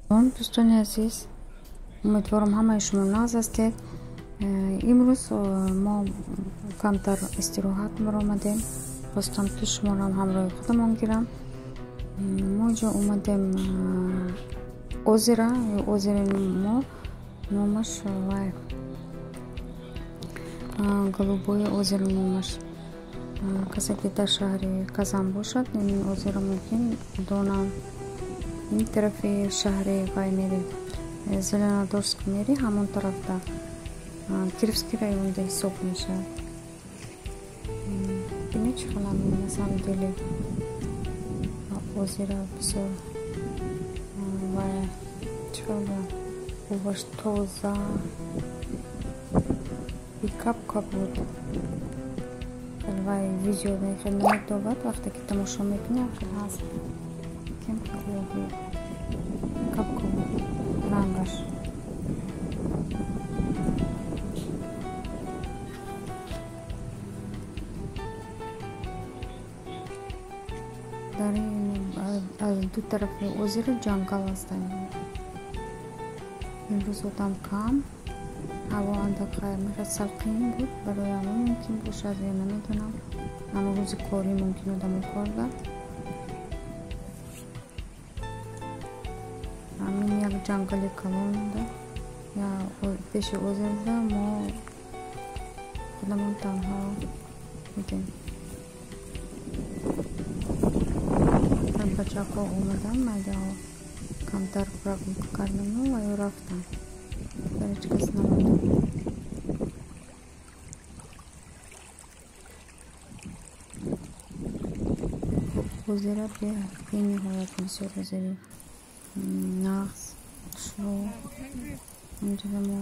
Дӯстони азиз, умедворам ҳамаи шумо нағз ҳастед. Имрӯз мо камтар истироҳат баромадем. Хостам ки шуморо ҳамроҳи худамон гирам. Мо инҷо омадем озера, озери мо номаш вай Голубое озеро номаш. Касе ки дар шаҳри Казан бошад, ин озеро мумкин донанд. Ин тарафи шаҳри вай мери, Зеленодольск мери, ҳамон тарафда Кировский районда ҳисоб мешавад. Бинед чӣ хелам на самом деле озеро бисёр вай чӣ хел обаш тоза и кап-кап буд. Вай видео хеле намедовад, вақте ки тамошо мекунӣ хеле ҳаст кем оби кап-кап рангаш. Дар аз ду тарафи озеро ҷангал ҳастанд. Имрӯз одам кам, ҳаво андак салқин буд, барои ҳамон мумкин бошад ё намедонам. Ҳама рӯзи корӣ мумкин одамо кор кард. Ҳамин як ҷангали калонда пеши озерда мо худамон танҳо будем. Бачаҳо омаданд, майдаҳо камтар прогулка кардану ва ё рафтанд. Дар ҳеҷ кас намонд. Озера бениҳоят бисёр озери нағз, хушрӯ. Инҷода мо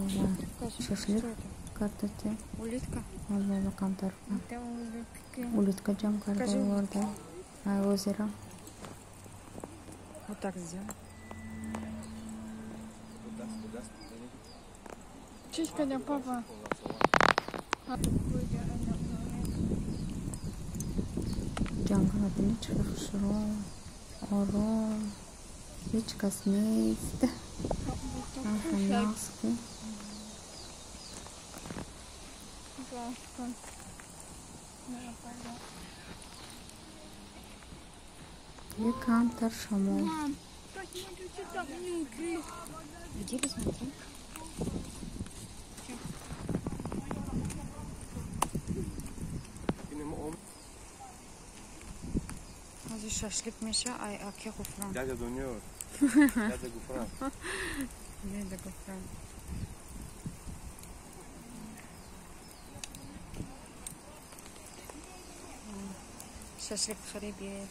шашлик кардатем. Аллоҳ камтар улитка ҷамъ карда оварда ай озера. Вот так сделай. Чичка для папа. Ҷангала бинед чӣ хел хушрӯ, ором, ҳеҷ кас нест. Нағз ки. Камтар шамол. Где посмотри? Ҳозир шашлик меша, ай аки Ғуфрон. Дядя Дунёр. Дядя Гуфрон. Дядя Гуфрон. Шашлик хӯрӣ биёед.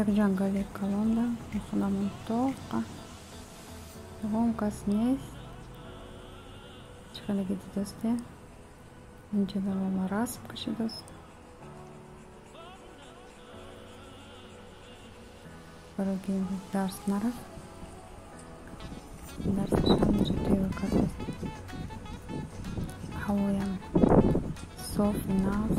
Як ҷангали калонда худамон тоқа, ягон кас нест. Чӣ хеле ки дидосте, инҷо ма расм кашидост. Барои ки дарс нарафт, дарсашам инҷо тайёр кардааст. Ҳавоям соф, нағз.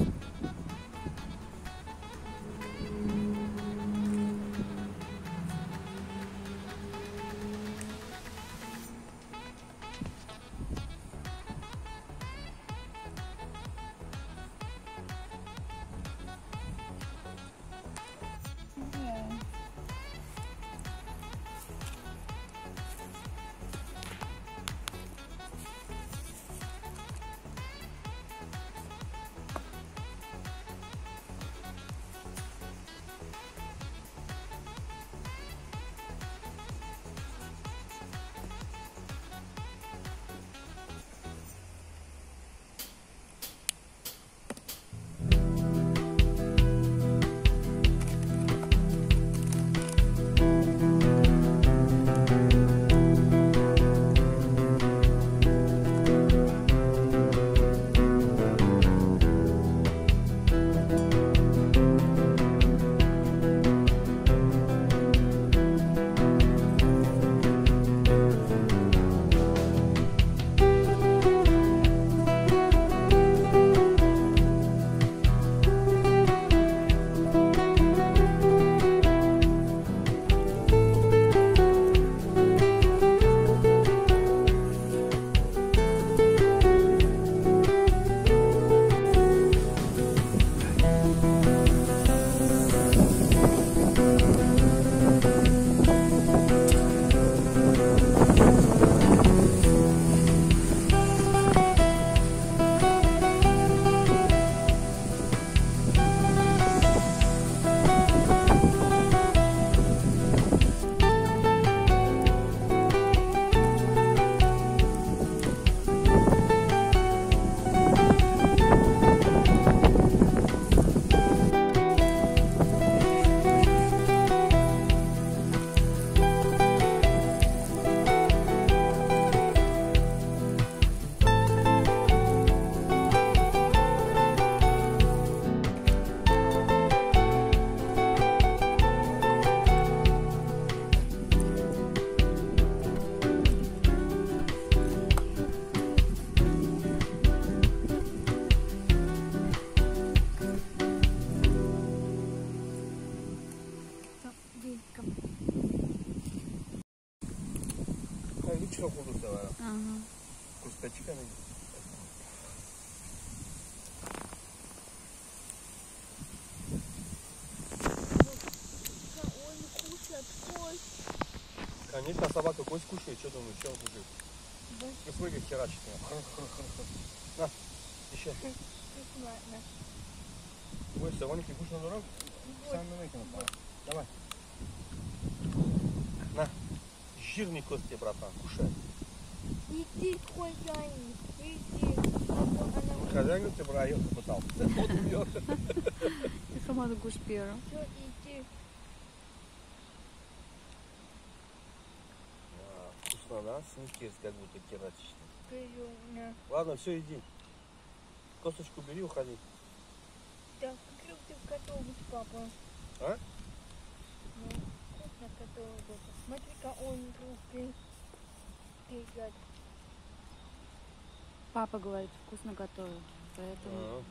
Что худо? Кусточками. Он кушает кость. Конечно, собака кость кушает. Что думаешь, что он кушает? Да. Смотри, как херачит. На, еще. Бойся, вон кушай на дорогу. Давай. На. Жирные кости, братан, кушай. Иди, хозяин, иди. Хозяин тебе брал, пытался. Ты сама гуш пера. Все, иди. Вкусно, да? Сникерс как будто кератичный. Ладно, все, иди. Косточку бери, уходи. Так, как ты готовишь, папа? А? Ну, вкусно готовит. Смотри-ка, он руки бегает. Папа говорит, вкусно готовил, поэтому...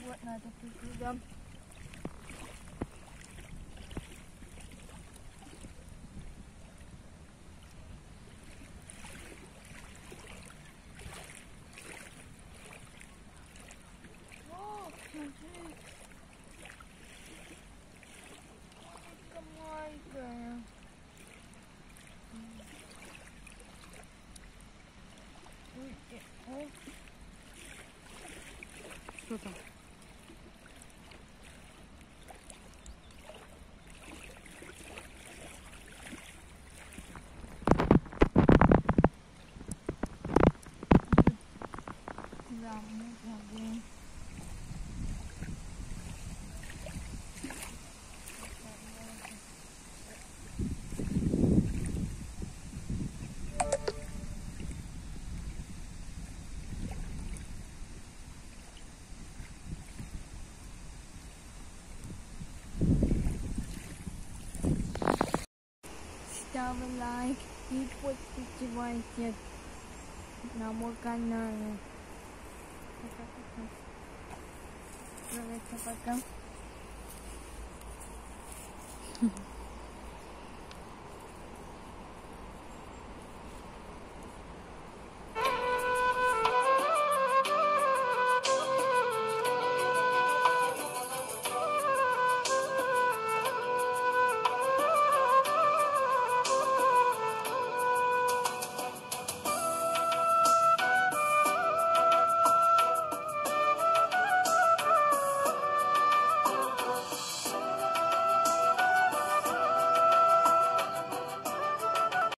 Вот надо туда. О, смотри. Маленькая. Что там? Да, мы ставь лайк и подписывайся на мой канал. Пока-пока. Пока-пока.